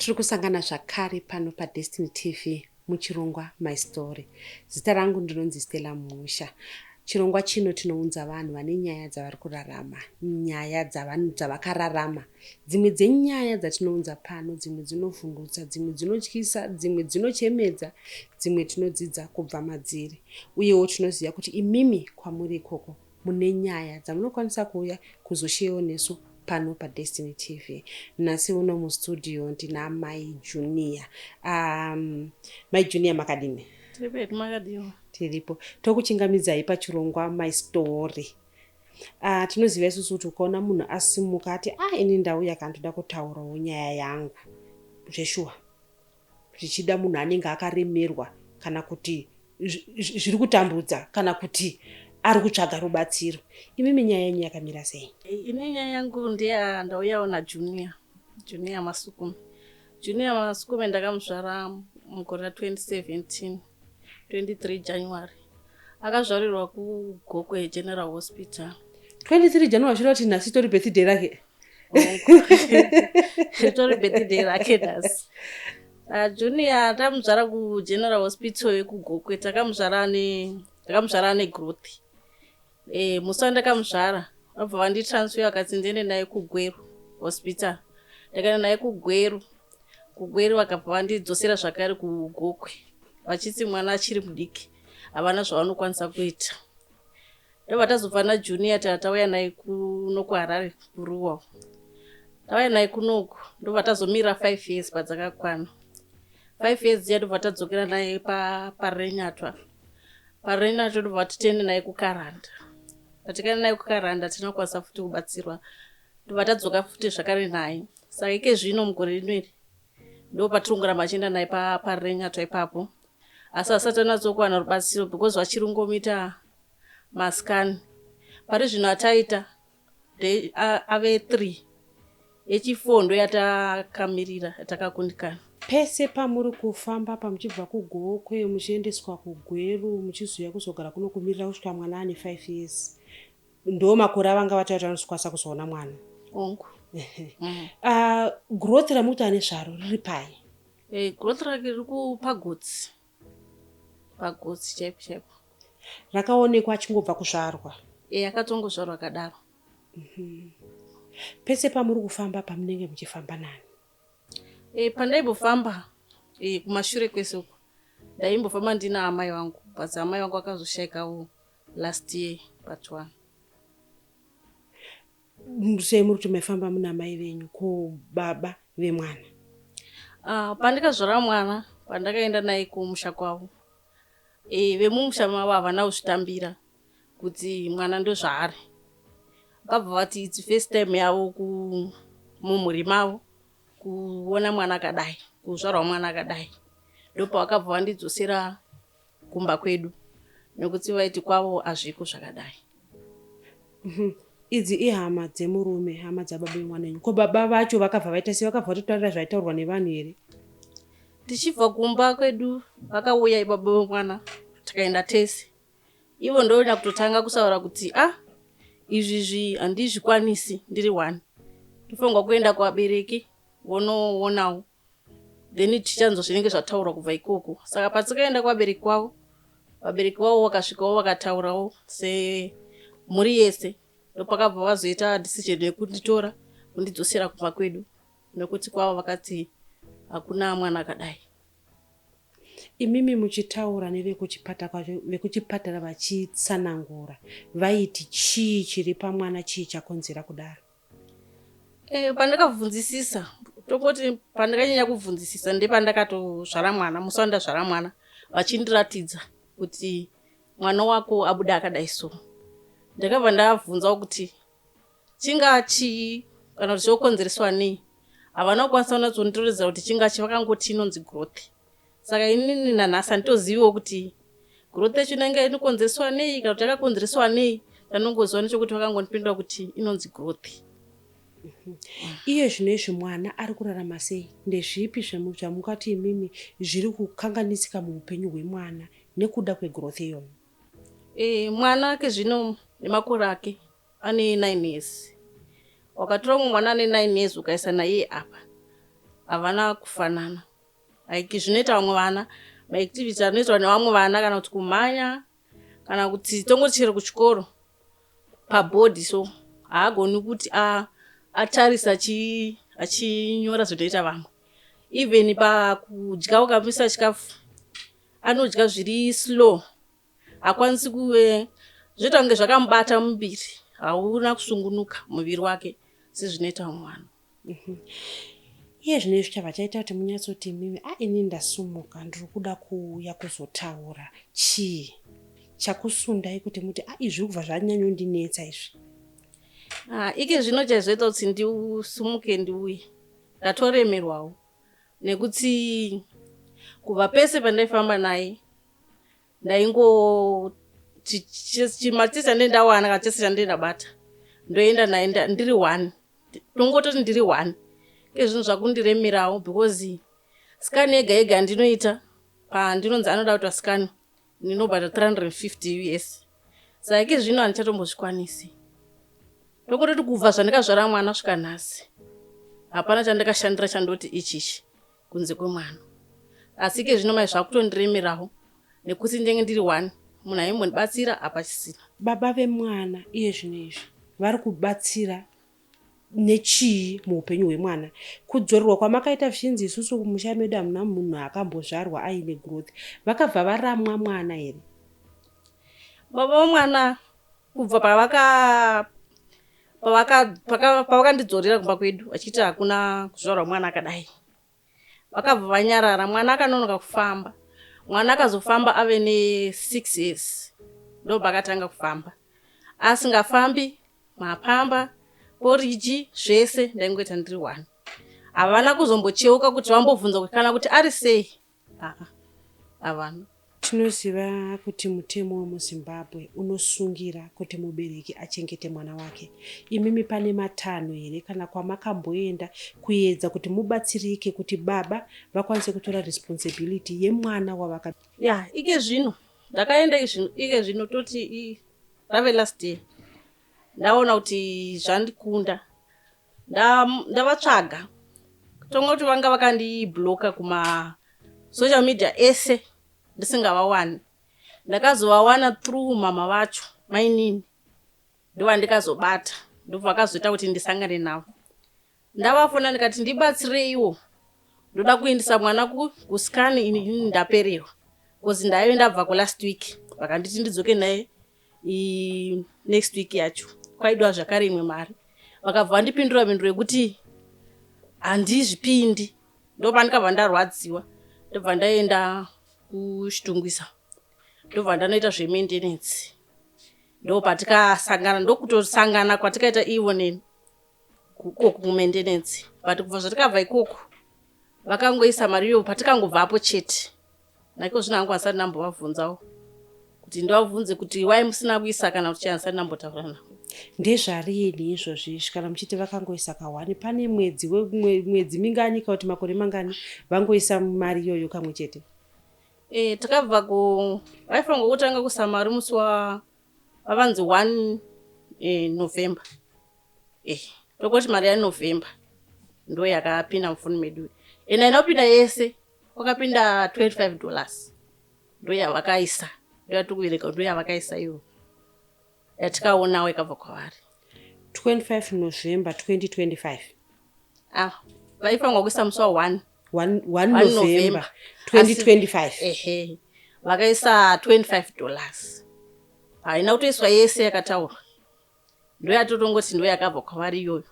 Tiri kusangana zvakare pano paDestiny TV muchirongwa My Story. Zita rangu ndinonzi Stella Musha. Chirongwa chino tinounza vanhu vane nyaya dzavari kurarama, nyaya dzavakararama. Dzimwe dzenyaya dzatinounza pano, dzimwe dzinovhundutsa, dzimwe dzinotyisa, dzimwe dzinochemedza, dzimwe tinodzidza kubva madziri. Uyewo tinoziva kuti imimi kwamuri ikoko mune nyaya dzamunokwanisa kuuya kuzosheyawo nesu pano paDestiny TV. Nhasi uno mustudio ndina Mai Junior. Mai Junior, makadini? Tiripetu, makadiwa? Tiripo. Tokuchingamidzai pachirongwa My Story. Tinoziva isusu kuti ukaona munhu asimuka ati, "Ah, ini ndauya kandoda kutaurawo nyaya yangu," zveshuwa zvichida munhu anenge akaremerwa kana kuti zviri kutambudza kana kuti ari kutsvaga rubatsiro. Imimi nyaya yenyu yakamira sei? Ini nyaya yangu ndeya ndauyawo naJunior, Junior Masukume. Junior Masukume ndakamuzvara mugore ra2017, 23 January. Akazvarirwa kuGokwe General Hospital. 23 January, zvireva kuti nhasi itori birthday rake? Ritori birthday rake nhasi. Junior tamuzvara kuGeneral Hospital yekuGokwe. Takamuzvara ne ndakamuzvara ane growth. Musi wandakamuzvara vabva vanditransfer, vakati ndiende naye kuGweru Hospital. Ndakaenda naye kuGweru. KuGweru vakabva vandidzosera zvakare kuGokwe, vachiti mwana achiri mudiki, havana zvavanokwanisa kuita. Ndobva tazobva naJunior, tauya naye kuno kuHarare, kuRuwa. Tauya naye kunoku, ndobva tazomirira 5 years. Padzakakwana 5 years dziya, ndobva tadzokera naye paRenyatwa. PaRenyatwa ndobva titiende naye kuKaranda. Patikaenda naye kuKaranda, tinokwanisa futi kubatsirwa, ndobva tadzoka futi zvakare naye. Saka ike zvino mugore rino iri ndo patiri kungoramba achienda naye paRenyatwa ipapo, asi asati anatsokuwana rubatsiro because vachiri kungomuita mascan. Pari zvino ataita ave 3, yechi4 ndo yatakamirira, yatakakundikana. Pese pamuri kufamba, pamuchibva kuGokwe muchiendeswa kuGweru, muchizouya kuzogara kuno, kumirira kusvika mwana ane 5 years, ndo makore avanga vataura kuti vanozokwanisa kuzoona mwana? Ongu. Growth ramuti ane zvaro riri pai? Growth rake riri kupagotsi, pagotsi chaipo chaipo. Rakaonekwa achingobva kuzvarwa? Akatongozvarwa akadaro. Pese pamuri kufamba, pamunenge muchifamba nani? Pandaimbofamba kumashure kwese uko, ndaimbofamba ndina amai vangu, but amai vangu vakazoshayikawo last year but one. Sei muri kuti maifamba muna mai venyu? Ko baba vemwana? Pandakazvara mwana, pandakaenda naye kumusha kwavo, vemumusha mavo havana kuzvitambira kuti mwana ndozvaari. Vakabva vati it's first time yavo mumhuri mavo kuona mwana akadai, kuzvarwa mwana akadai. Ndopavakabva vandidzosera kumba kwedu, nekuti vaiti kwavo hazviko zvakadai. Idzi ihama dzemurume, hama dzababa vemwana wenyu. Ko baba vacho vakabva vaita sei? Vakabva vatotaurira zvaitaurwa nevanhu here? Tichibva kumba kwedu vakauya baba vemwana, tikaenda tese. Ivo ndoona kutotanga kusaura kuti, "Ah, izvi zvi handizvikwanisi ndiri one, tofanirwa kuenda kuvabereki vonoonawo, then tichanzwa zvinenge zvataurwa kubva ikoko." Saka patikaenda kuvabereki kwavo, vabereki vavo vakasvikawo vakataurawo semhuri yese. Ndopakabva vazoita decision yekunditora kundidzosera kumba kwedu, nekuti kwavo vakati hakuna mwana akadai. Imimi muchitaura nevekuchipatara kwacho, vekuchipatara vachitsanangura vaiti chii chiri pamwana, chii chakonzera kudaro? Pandakabvunzisisa, tongoti pandakanyanya kubvunzisisa ndepandakatozvara mwana. Musi wandazvara mwana, vachindiratidza kuti mwana wako abuda akadai, so ndakabva ndabvunzawo kuti chingaa chii kana kuti chokonzereswa nei. Havana kukwanisa kunatsonditoredzera kuti chingaa chii, vakangoti inonzi growth. Saka inini nanhasi handitoziviwo kuti growth yacho inenge inokonzereswa nei kana kuti yakakonzereswa nei. Ndanongoziva nechekuti vakangondipindura kuti inonzi growth. Iye zvino izvi mwana ari kurarama sei? Ndezvipi zvamungati imimi zviri kukanganisika muupenyu hwemwana nekuda kwegrowth iyoyo? Mwana ake zvino nemakore ake ane 9 years. Wakatora mumwe mwana ane 9 years ukaisa naiye apa. Havana kufanana, like zvinoita vamwe vana, maactivity anoitwa nevamwe vana, kana kuti kumhanya, kana kuti tongoti chero kuchikoro pabhodhi, so haagoni kuti atarisa achinyora zvinoita vamwe. Even pakudya, ukamisa chikafu anodya zviri slow, hakwanisi kuve, zvoita kunge zvakamubata muviri, hauna kusungunuka muviri wake sezvinoita vamwe vanhu. Iye zvino izvi chabva chaita kuti munyatsoti imimi, a, ini ndasumuka, ndiri kuda kuuya kuzotaura, chii chakusundai kuti muti, a, izvi zviri kubva zvanyanyondinetsa izvi? Ah, ike zvino chaizoita kuti ndisumuke ndiuye, ndatoremerwawo nekuti kubva pese pandaifamba naye ndaingo chimatisi chandee ndawana kana chese chandee ndabata ndoenda naye, ndiri one, tongototi ndiri one. Ke zvinhu zvakundiremerawo because scan yega yega yandinoita, pandinonzi anoda kuitwa scan, ndinobhadhara 350 US. Saka ike zvino handichatombozvikwanisi. Tongototi kubva zvandikazvara mwana kusvika nhasi hapana chandakashandira chandoti ichichi kunze kwemwana. Asi ike zvino mai zvakutondiremerawo nekuti ndenge ndiri one, munhu aimbondibatsira hapachisina. Baba vemwana iye zvino izvi vari kubatsira nechii muupenyu hwemwana? Kudzorerwa kwamakaita zvichinzi isusu kumusha medu hamuna munhu akambozvarwa aine growth, vakabva varamwa mwana here? Baba vomwana kubva pavakandidzorera kumba kwedu vachiti hakuna kuzvarwa mwana akadai, vakabva vanyarara. Mwana akanonoka kufamba. Mwana akazofamba ave ne6 years, ndo paakatanga kufamba. Asingafambi, mapamba, poriji, zvese ndaingoita ndiri one. Havana kuzombocheuka kuti vambobvunza kuti kana kuti ari sei. Aa, havana. Tinoziva kuti mutemo wemuZimbabwe unosungira kuti mubereki achengete mwana wake. Imimi pane matanho here kana kwamakamboenda kuedza kuti mubatsirike kuti baba vakwanise kutora responsibility yemwana wavaka? Ya, ike zvino ndakaenda ike zvino toti rave last year, ndaona kuti zvandikunda, ndavatsvaga. Tongoti vanga vakandibloka kuma social media ese, ndisingavawani. Ndakazovawana through mama vacho, mainini, ndovandikazobata, ndobva kuti ndisangane navo. Ndavafona ndikati, "Ndibatsireiwo, ndoda kuendesa mwana kuscan, ini ndapererwa," because ndaive ndabva kulast week, vakanditi ndidzoke naye next week yacho, kwaidiwa zvakare imwe mari. Vakabva vandipindura mhinduro yekuti handizvipindi. Ndopandikabva ndarwadziwa, ndobva ndaenda kuChitungwiza, ndobva ndanoita zvemaintenance. Ndo patikasangana, ndokutosangana kwatikaita ivo neni ikoko kumaintenance. But kubva zvatikabva ikoko vakangoisa mari iyo patikangobvapo chete. Naiko zvino hangu handisati ndambovabvunzawo kuti ndivabvunze kuti wai musina kuisa kana kuti chii, handisati ndambotaura navo. Ndezvarini izvozvi izvi kana muchiti vakangoisa kahwani? Pane mwedzi mwedzi mingani kana kuti makore mangani vangoisa mari iyoyo kamwe chete? E, takabva ku vaifanirwa kutanga kuisa mari musi wa vavanzi 1 November. Tokoti mari yaNovember ndo yakapinda mufoni medu, ende haina kupinda yese, kwakapinda $25, ndo yavakaisa, ndo yatiri kuverenga, ndo yavakaisa iyo yatikaonawo ikabva kwavari. 25 November 2025? Ah, vaifanirwa kuisa musi wa1. 1 November 2025. Ehe, vakaisa $25, haina kutoiswa yese yakataurwa, ndo yatotongoti ndo yakabva kwavari iyoyo.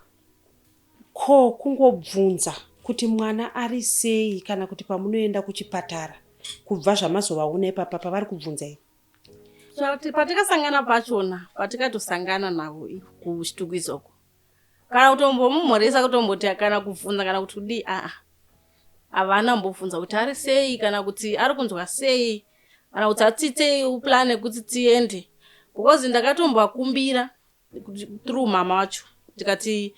Ko kungobvunza kuti mwana ari sei, kana kuti pamunoenda kuchipatara kubva zvamazovaona ipapa, pavari kubvunza here? Patikasangana pachona, patikatosangana navo kuChitungwiza uko, kana kutombomumhoresa, kutomboti kana kubvunza kana kuti kudii, aa, havana mbobvunza kuti ari sei, kana kuti ari kunzwa sei, kana kuti atiitei plan yekuti tiende, because ndakatomboakumbira through mama wacho ndikati,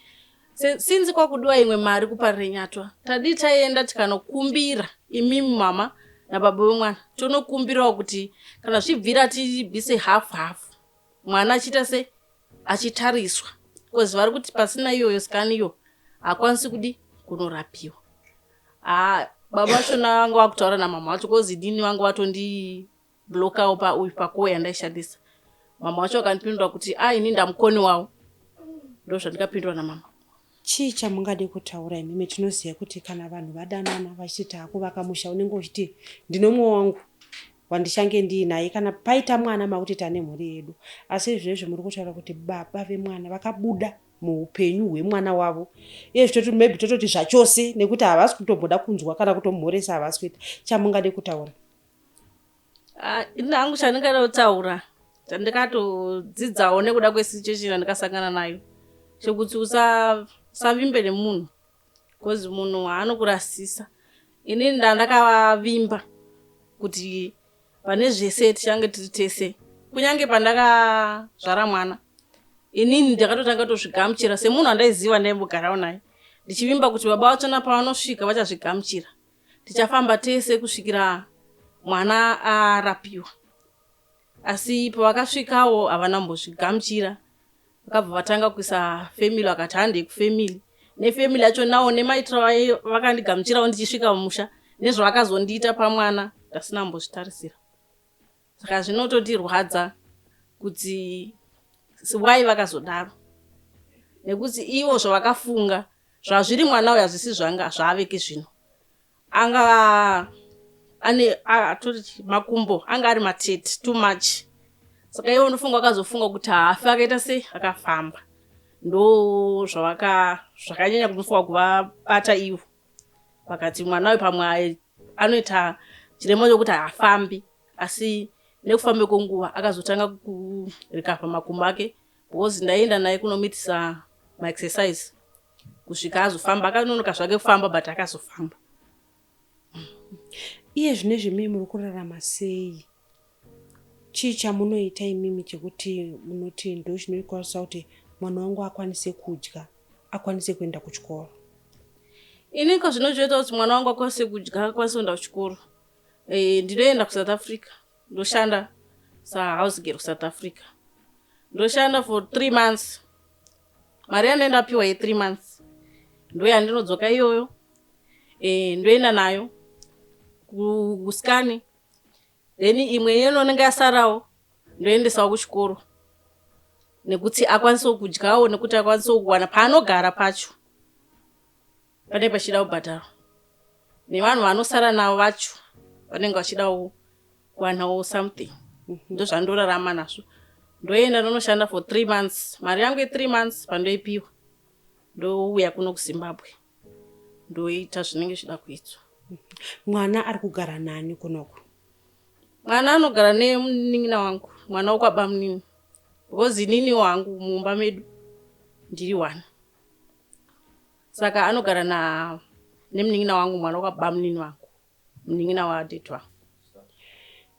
since kwakudiwa imwe mari kuParirenyatwa, tadii taenda tikanokumbira imimi mama nababa vemwana, tonokumbirawo kuti kana zvibvira tibvise half half, mwana achiita se achitariswa, because vari kuti pasina iyoyo scan iyo hakwanisi kudi kunorapiwa." Haa, baba vachona vanga vakutaura namama vacho, cause inini vanga vatondiblokawo pauyu pakowo yandaishandisa. Mama vacho vakandipindura kuti a, ini ndamukoni wavo. Ndo zvandikapindura namama. Chii chamungade kutaura imimi? Tinoziva kuti kana vanhu vadanana vachiti taakuvaka musha, unenge uchiti ndine mumwe wangu wandichange ndiinaye, kana paita mwana makuti tane mhuri yedu. Asi izvezvi muri kutaura kuti baba vemwana vakabuda muupenyu hwemwana wavo iye zvitoti maybe tototi zvachose, nekuti havasi kutomboda kunzwa kana kutomhoresa, havasi kuita. Chamungade kutaura? Ah, ini hangu chandingada kutaura, chandikatodzidzawo nekuda kwesituation yandikasangana nayo, chekuti usavimbe nemunhu, because munhu haanokurasisa. Inini ndandakavimba kuti pane zvese tichange tiri tese, kunyange pandakazvara mwana, inini ndakatotanga tozvigamuchira semunhu andaiziva, ndaimbogarawo naye, ndichivimba kuti baba vachona pavanosvika vachazvigamuchira, tichafamba tese kusvikira mwana arapiwa. Asi pavakasvikawo havana kumbozvigamuchira, vakabva vatanga kuisa family, vakati handei kufamily. Nefamily yacho nawo nemaitiro vakandigamuchirawo ndichisvika mumusha, nezvavakazondiita pamwana, ndasina kumbozvitarisira. Saka zvinotondirwadza kuti wai vakazodaro, nekuti ivo zvavakafunga zvazviri mwana uyu hazvisi zvanga zvaaveke. Zvino anga ane atoti makumbo anga ari matete too much, saka ivo unofunga vakazofunga kuti haafi akaita sei akafamba. Ndo zvavaka zvakanyanya kunofunga kuvabata ivo, vakati mwana uyu pamwe anoita chirema chokuti haafambi. Asi nekufamba kwenguva akazotanga kurecover makumbo ake, because ndaienda naye kunomuitisa maexercise kusvika azofamba. Akanonoka zvake kufamba, but akazofamba. Iye zvinezvi mii muri kurarama sei? Chii chamunoita imimi chekuti munoti ndo chinokwanisa kuti mwana wangu akwanise kudya, akwanise kuenda kuchikoro? Iniko zvinochoita kuti mwana wangu akwanise kudya, akwanise kuenda kuchikoro, ndinoenda kuSouth Africa, ndoshanda sahouse girl kuSouth Africa. Ndoshanda for 3 months, mari yandaenda piwa ye3 months ndo yandinodzoka iyoyo. Ndoenda nayo kuscan, then imwe yenonenge yasarawo ndoendesawo kuchikoro, nekuti akwanisewo kudyawo, nekuti akwanisewo kuwana paanogara pacho pane pachida kubhadharwa, nevanhu vanosara navo vacho vanenge vachidawo kuwanawo something. Ndozvandorarama nazvo. Ndoenda ndonoshanda for 3 months, mari yangu ye3 months pandoipiwa, ndouya kuno kuZimbabwe, ndoita zvinenge zvida kuitwa. Mwana ari kugara nani kunoku? Mwana anogara nemunin'ina wangu, mwana wokwabamunini, because inini wangu mumba medu ndiri one, saka anogara na nemunin'ina wangu, mwana wokwabamunini wangu, munin'ina wadaddy wangu.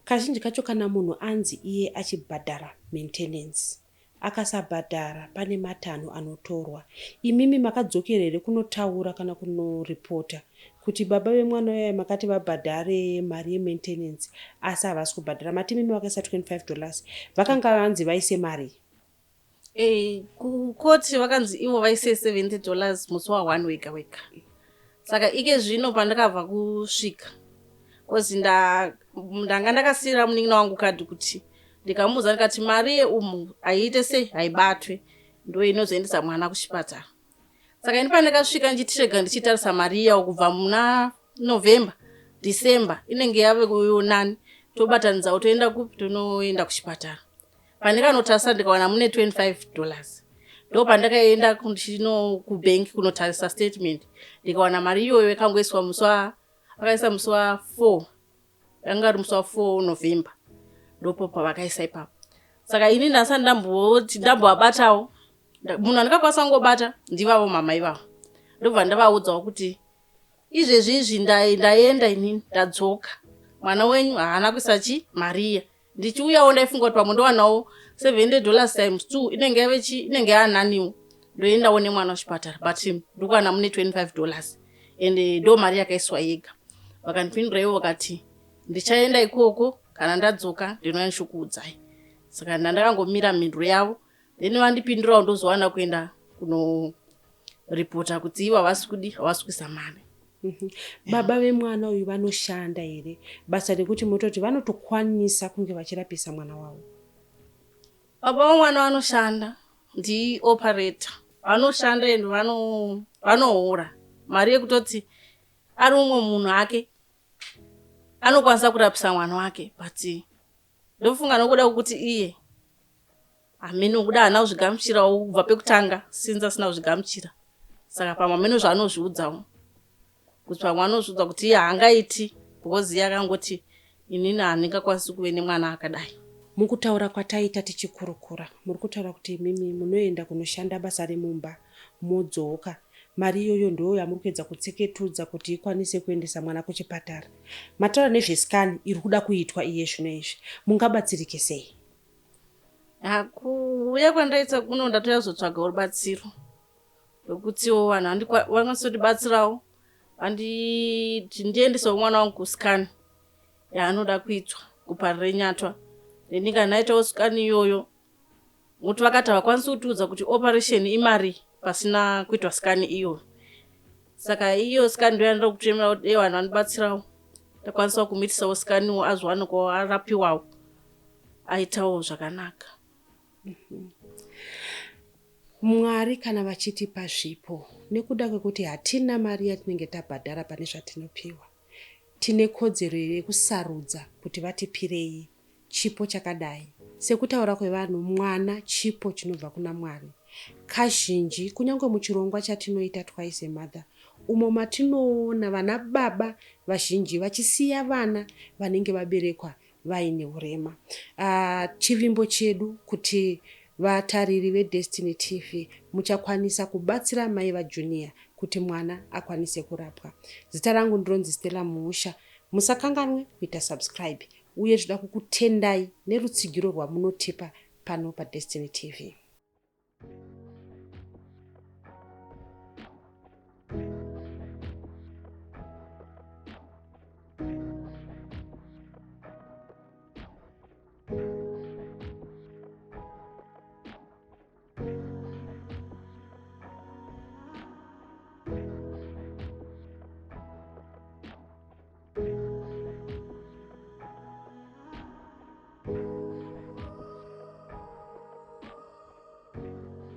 Kazhinji kacho kana munhu anzi iye achibhadhara maintenance, akasabhadhara pane matanho anotorwa. Imimi makadzokera here kunotaura kana kunoripota kuti baba vemwana uyaya makati vabhadhare mari yemaintenance, asi havasi kubhadhara? Mati imimi vakaisa $25, vakanga vanzi vaise mari? Kukoti vakanzi ivo vaise $70 musi wa1 wega wega. Saka ike zvino pandakabva kusvika, cause ndanga ndakasiyira munin'ina wangu kadhi, kuti ndikamuudza ndikati mari yeumu haiite sei, haibatwe, ndo inozoendesa mwana kuchipatara. Saka ini pandakasvika ndichitirega ndichitarisa mari iyawo kubva muna November, December, inenge yave kuonani, tobatanidzawo toenda kupi, tonoenda kuchipatara. Pandikanotarisa ndikawana mune $25. Ndo pandakaenda kuchino kubhenki kunotarisa statement, ndikawana mari iyoyo yakangoiswa musi wa vakaisa musi wa4, yanga ri musi wa4 November, ndopo pavakaisa ipapo. Saka ini ndasati ndamboti ndambovabatawo. Munhu andikakwanisa kungobata ndivavo mama ivavo, ndobva ndavaudzawo kuti izvezvi izvi ndaenda inini, ndadzoka, mwana wenyu haana kuisa chi mariya. Ndichiuyawo ndaifunga kuti pamwe ndowanawo $70 times two inenge yave chi, inenge yaananiwo, ndoendawo nemwana kuchipatara, but ndikuwana mune $25 and ndo mari yakaiswa yega. Vakandipindura ivo vakati ndichaenda ikoko, kana ndadzoka ndinouya ndichikuudzai. Saka ndandakangomira mhinduro yavo, then vandipindurawo ndozowana kuenda kunoripota kuti ivo havasi kudi, havasi kuisa mari. Baba vemwana uyu vanoshanda here basa rekuti mototi vanotokwanisa kunge vachirapisa mwana wavo? Baba vemwana vanoshanda, ndioperator, vanoshanda and vanohora mari yekutoti ari umwe munhu ake anokwanisa kurapisa mwana wake, but ndofunga nokuda kwekuti iye hameno kuda haana kuzvigamuchirawo kubva pekutanga, since asina kuzvigamuchira, saka pamwe hameno zvaanozviudzawo, kuti pamwe anozviudza kuti iye haangaiti, because iye akangoti, "Inini handingakwanisi kuve nemwana akadai." Mukutaura kwataita tichikurukura, muri kutaura kuti imimi munoenda kunoshanda basa remumba, modzoka, mari iyoyo ndo yamuri kuedza kutseketudza kuti ikwanise kuendesa mwana kuchipatara. Mataura nezvescan iri kuda kuitwa iye zvino izvi, mungabatsirike sei? Kuuya kwandaita kuno, ndatoya kuzotsvagawo rubatsiro rwekutiwo vanhu vakwanise kundibatsirawo, vanditi ndiendesewo mwana wangu kuscan yaanoda kuitwa kuParirenyatwa. Then kana ndaitawo scan iyoyo, nokuti vakati havakwanisi kutiudza kuti operation imari pasina kuitwa scan iyoyo. Saka iyo scan ndo yandoda kuchemera kuti dei vanhu vandibatsirawo, ndakwanisawo kumuitisawo scan, azowanikwawo arapiwawo, aitawo zvakanaka. Mwari kana vachitipa zvipo, nekuda kwekuti hatina mari yatinenge tabhadhara pane zvatinopiwa, tine kodzero yekusarudza kuti vatipirei chipo chakadai. Sekutaura kwevanhu, mwana chipo chinobva kuna Mwari. Kazhinji, kunyange muchirongwa chatinoita Twice a Mother, umo matinoona vana baba vazhinji vachisiya vana vanenge vaberekwa vaine urema, chivimbo chedu kuti vatariri veDestiny TV muchakwanisa kubatsira mai vaJunior kuti mwana akwanise kurapwa. Zita rangu ndinonzi Stella Muusha. Musakanganwe kuita subscribe, uye tinoda kukutendai nerutsigiro rwamunotipa pano paDestiny TV.